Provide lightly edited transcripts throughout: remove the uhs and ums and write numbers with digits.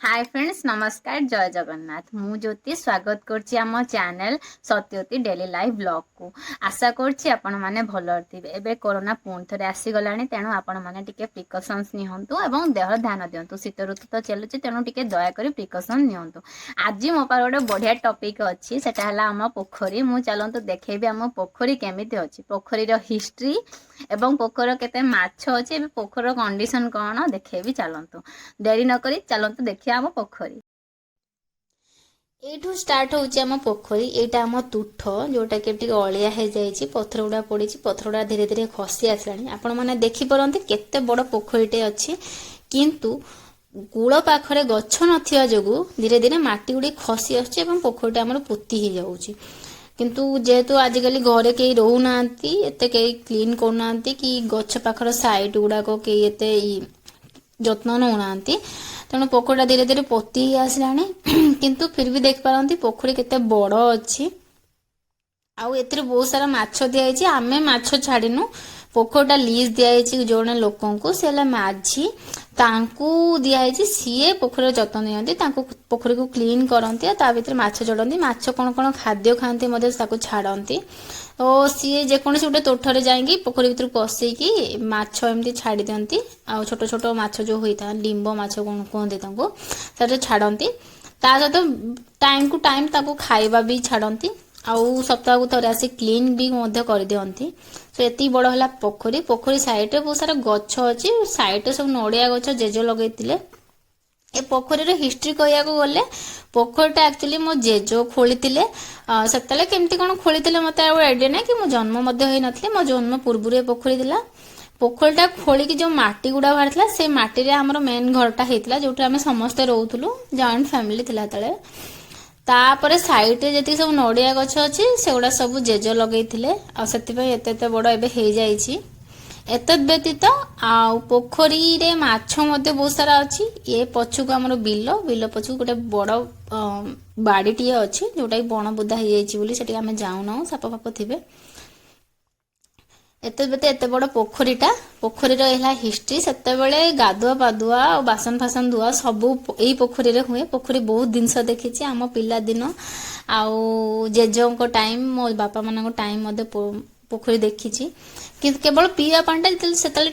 ହାଏ friends, ନମସ୍କାର, ଜୟ ଜଗନ୍ନାଥ। ମୁଁ ଜ୍ୟୋତି ସ୍ୱାଗତ କରୁଛି ଆମ ଚ୍ୟାନେଲ୍ ସତ୍ୟତୀ ଡେଲି ଲାଇଫ୍ ବ୍ଲଗ୍କୁ। ଆଶା କରୁଛି ଆପଣମାନେ ଭଲରେ ଥିବେ। ଏବେ କରୋନା ପୁଣି ଥରେ ଆସିଗଲାଣି, ତେଣୁ ଆପଣମାନେ ଟିକେ ପ୍ରିକସନ୍ସ ନିଅନ୍ତୁ ଏବଂ ଦେହର ଧ୍ୟାନ ଦିଅନ୍ତୁ। ଶୀତ ଋତୁ ତ ଚାଲୁଛି, ତେଣୁ ଟିକେ ଦୟାକରି ପ୍ରିକସନ୍ ନିଅନ୍ତୁ। ଆଜି ମୋ ପାଖରେ ଗୋଟେ ବଢ଼ିଆ ଟପିକ୍ ଅଛି, ସେଟା ହେଲା ଆମ ପୋଖରୀ। ମୁଁ ଚାଲନ୍ତୁ ଦେଖେଇବି ଆମ ପୋଖରୀ କେମିତି ଅଛି, ପୋଖରୀର ହିଷ୍ଟ୍ରି ଏବଂ ପୋଖରୀର କେତେ ମାଛ ଅଛି, ଏବେ ପୋଖରୀର କଣ୍ଡିସନ୍ କ'ଣ ଦେଖେଇବି। ଚାଲନ୍ତୁ, ଡେରି ନକରି ଚାଲନ୍ତୁ ଦେଖିବା ଆମ ପୋଖରୀ। ଏଇଠୁ ଷ୍ଟାର୍ଟ ହେଉଛି ଆମ ପୋଖରୀ। ଏଇଟା ଆମ ତୁଠ, ଯୋଉଟାକି ଟିକେ ଅଳିଆ ହେଇଯାଇଛି, ପଥର ଗୁଡ଼ା ପଡ଼ିଛି, ପଥର ଗୁଡ଼ା ଧୀରେ ଧୀରେ ଖସି ଆସିଲାଣି। ଆପଣମାନେ ଦେଖିପାରନ୍ତି କେତେ ବଡ଼ ପୋଖରୀଟେ ଅଛି, କିନ୍ତୁ କୂଳ ପାଖରେ ଗଛ ନଥିବା ଯୋଗୁଁ ଧୀରେ ଧୀରେ ମାଟି ଗୁଡ଼ିକ ଖସି ଆସୁଛି ଏବଂ ପୋଖରୀଟା ଆମର ପୋତି ହେଇଯାଉଛି। କିନ୍ତୁ ଯେହେତୁ ଆଜିକାଲି ଘରେ କେହି ରହୁନାହାନ୍ତି, ଏତେ କେହି କ୍ଲିନ୍ କରୁନାହାନ୍ତି କି ଗଛ ପାଖର ସାଇଡ୍ ଗୁଡ଼ାକ କେହି ଏତେ ଯତ୍ନ ନେଉନାହାନ୍ତି, ତେଣୁ ପୋଖରୀଟା ଧୀରେ ଧୀରେ ପୋତି ହେଇ ଆସିଲାଣି। କିନ୍ତୁ ଫିର୍ ବି ଦେଖିପାରନ୍ତି ପୋଖରୀ କେତେ ବଡ଼ ଅଛି ଆଉ ଏଥିରେ ବହୁତ ସାରା ମାଛ ଦିଆଯାଇଛି। ଆମେ ମାଛ ଛାଡ଼ିନୁ। ପୋଖରୀଟା ଲିଜ୍ ଦିଆଯାଇଛି ଜଣେ ଲୋକଙ୍କୁ, ସେ ହେଲା ମାଝି, ତାଙ୍କୁ ଦିଆହେଇଛି। ସିଏ ପୋଖରୀର ଯତ୍ନ ନିଅନ୍ତି, ତାଙ୍କୁ ପୋଖରୀକୁ କ୍ଲିନ୍ କରନ୍ତି ଆଉ ତା ଭିତରେ ମାଛ ଛାଡ଼ନ୍ତି। ମାଛ କ'ଣ କ'ଣ ଖାଦ୍ୟ ଖାଆନ୍ତି ମଧ୍ୟ ତାକୁ ଛାଡ଼ନ୍ତି। ତ ସିଏ ଯେକୌଣସି ଗୋଟେ ତୋଠରେ ଯାଇକି ପୋଖରୀ ଭିତରକୁ ପଶିକି ମାଛ ଏମିତି ଛାଡ଼ି ଦିଅନ୍ତି। ଆଉ ଛୋଟ ଛୋଟ ମାଛ ଯେଉଁ ହୋଇଥାଏ, ଲିମ୍ବ ମାଛ କ'ଣ କୁହନ୍ତି ତାଙ୍କୁ, ସେଟା ଛାଡ଼ନ୍ତି। ତା ସହିତ ଟାଇମ୍ କୁ ଟାଇମ୍ ତାକୁ ଖାଇବା ବି ଛାଡ଼ନ୍ତି ଆଉ ସପ୍ତାହକୁ ଥରେ ଆସି କ୍ଲିନ୍ ବି ମଧ୍ୟ କରିଦିଅନ୍ତି। ତ ଏତିକି ବଡ଼ ହେଲା ପୋଖରୀ। ପୋଖରୀ ସାଇଡ଼ରେ ବହୁତ ସାରା ଗଛ ଅଛି। ସାଇଡ଼ରେ ସବୁ ନଡ଼ିଆ ଗଛ ଜେଜ ଲଗେଇଥିଲେ। ଏ ପୋଖରୀର ହିଷ୍ଟ୍ରି କହିବାକୁ ଗଲେ, ପୋଖରୀଟା ଆକ୍ଚୁଆଲି ମୋ ଜେଜ ଖୋଳିଥିଲେ। ସେତେବେଳେ କେମିତି କ'ଣ ଖୋଳିଥିଲେ ମୋତେ ଆଉ ଆଇଡ଼ିଆ ନାହିଁ କି ମୁଁ ଜନ୍ମ ମଧ୍ୟ ହେଇନଥିଲି। ମୋ ଜନ୍ମ ପୂର୍ବରୁ ଏ ପୋଖରୀ ଥିଲା। ପୋଖରୀଟା ଖୋଳିକି ଯେଉଁ ମାଟି ଗୁଡ଼ା ବାହାରିଥିଲା, ସେ ମାଟିରେ ଆମର ମେନ୍ ଘରଟା ହେଇଥିଲା, ଯୋଉଠି ଆମେ ସମସ୍ତେ ରହୁଥିଲୁ। ଜଏଣ୍ଟ ଫ୍ୟାମିଲି ଥିଲା ସେତେବେଳେ। ତାପରେ ସାଇଡରେ ଯେତିକି ସବୁ ନଡ଼ିଆ ଗଛ ଅଛି, ସେଗୁଡ଼ା ସବୁ ଜେଜ ଲଗେଇଥିଲେ ଆଉ ସେଥିପାଇଁ ଏତେ ଏତେ ବଡ଼ ଏବେ ହେଇଯାଇଛି। ଏତଦ୍ ବ୍ୟତୀତ ଆଉ ପୋଖରୀରେ ମାଛ ମଧ୍ୟ ବହୁତ ସାରା ଅଛି। ଏ ପଛକୁ ଆମର ବିଲ, ବିଲ ପଛକୁ ଗୋଟେ ବଡ଼ ବାଡ଼ିଟିଏ ଅଛି, ଯୋଉଟାକି ବଣ ବୁଦା ହେଇଯାଇଛି ବୋଲି ସେଠିକି ଆମେ ଯାଉନାହୁଁ, ସାପ ଫାପ ଥିବେ। ଏତେ ବ୍ୟତୀତ ଏତେ ବଡ଼ ପୋଖରୀଟା, ପୋଖରୀର ହେଲା ହିଷ୍ଟ୍ରି। ସେତେବେଳେ ଗାଧୁଆ ପାଧୁଆ ଆଉ ବାସନ ଫାସନ ଧୁଆ ସବୁ ଏଇ ପୋଖରୀରେ ହୁଏ। ପୋଖରୀ ବହୁତ ଜିନିଷ ଦେଖିଛି। ଆମ ପିଲାଦିନ ଆଉ ଜେଜେଙ୍କ ଟାଇମ୍, ମୋ ବାପା ମାନଙ୍କ ଟାଇମ୍ ମଧ୍ୟ ପୋଖରୀ ଦେଖିଛି। କିନ୍ତୁ କେବଳ ପିଇବା ପାଣିଟା ଯେତେବେଳେ, ସେତେବେଳେ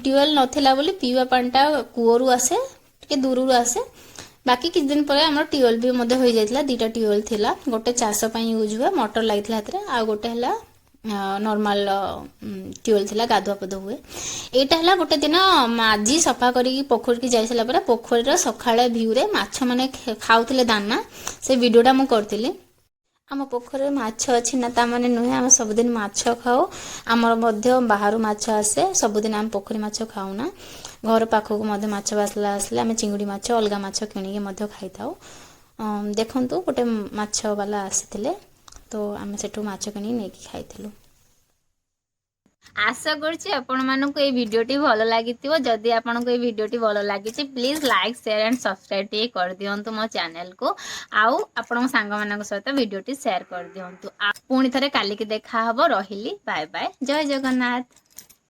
ଟ୍ୟୁବୱେଲ୍ ନଥିଲା ବୋଲି ପିଇବା ପାଣିଟା କୂଅରୁ ଆସେ, ଟିକେ ଦୂରରୁ ଆସେ। ବାକି କିଛି ଦିନ ପରେ ଆମର ଟ୍ୟୁବୱେଲ୍ ବି ମଧ୍ୟ ହୋଇଯାଇଥିଲା। ଦିଟା ଟ୍ୟୁବୱେଲ୍ ଥିଲା। ଗୋଟେ ଚାଷ ପାଇଁ ୟୁଜ୍ ହୁଏ, ମଟର ଲାଗିଥିଲା ସେଥିରେ, ଆଉ ଗୋଟେ ହେଲା ନର୍ମାଲ ଟ୍ୟୁବୱେଲ୍ ଥିଲା, ଗାଧୁଆ ପାଧୁଆ ହୁଏ। ଏଇଟା ହେଲା ଗୋଟେ ଦିନ ମାଝି ସଫା କରିକି ପୋଖରୀକି ଯାଇ ସାରିଲା ପରେ ପୋଖରୀର ସକାଳେ ଭ୍ୟୁରେ ମାଛ ମାନେ ଖାଉଥିଲେ ଦାନା, ସେ ଭିଡ଼ିଓଟା ମୁଁ କରିଥିଲି। ଆମ ପୋଖରୀରେ ମାଛ ଅଛି ନା ତା ମାନେ ନୁହେଁ ଆମେ ସବୁଦିନ ମାଛ ଖାଉ। ଆମର ମଧ୍ୟ ବାହାରୁ ମାଛ ଆସେ, ସବୁଦିନ ଆମେ ପୋଖରୀ ମାଛ ଖାଉନା। ଘର ପାଖକୁ ମଧ୍ୟ ମାଛ ବାଲା ଆସିଲେ ଆମେ ଚିଙ୍ଗୁଡ଼ି ମାଛ, ଅଲଗା ମାଛ କିଣିକି ମଧ୍ୟ ଖାଇଥାଉ। ଦେଖନ୍ତୁ, ଗୋଟେ ମାଛ ବାଲା ଆସିଥିଲେ ତ ଆମେ ସେଠୁ ମାଛ କିଣିକି ନେଇକି ଖାଇଥିଲୁ। ଆଶା କରୁଛି ଆପଣମାନଙ୍କୁ ଏଇ ଭିଡ଼ିଓଟି ଭଲ ଲାଗିଥିବ। ଯଦି ଆପଣଙ୍କୁ ଏଇ ଭିଡ଼ିଓଟି ଭଲ ଲାଗିଛି, please like, share and subscribe ଟିକେ କରିଦିଅନ୍ତୁ ମୋ ଚ୍ୟାନେଲକୁ ଆଉ ଆପଣଙ୍କ ସାଙ୍ଗମାନଙ୍କ ସହିତ ଭିଡ଼ିଓଟି ସେୟାର କରିଦିଅନ୍ତୁ। ଆଉ ପୁଣି ଥରେ କାଲିକି ଦେଖା ହବ। ରହିଲି, ବାଏ ବାଏ, ଜୟ ଜଗନ୍ନାଥ।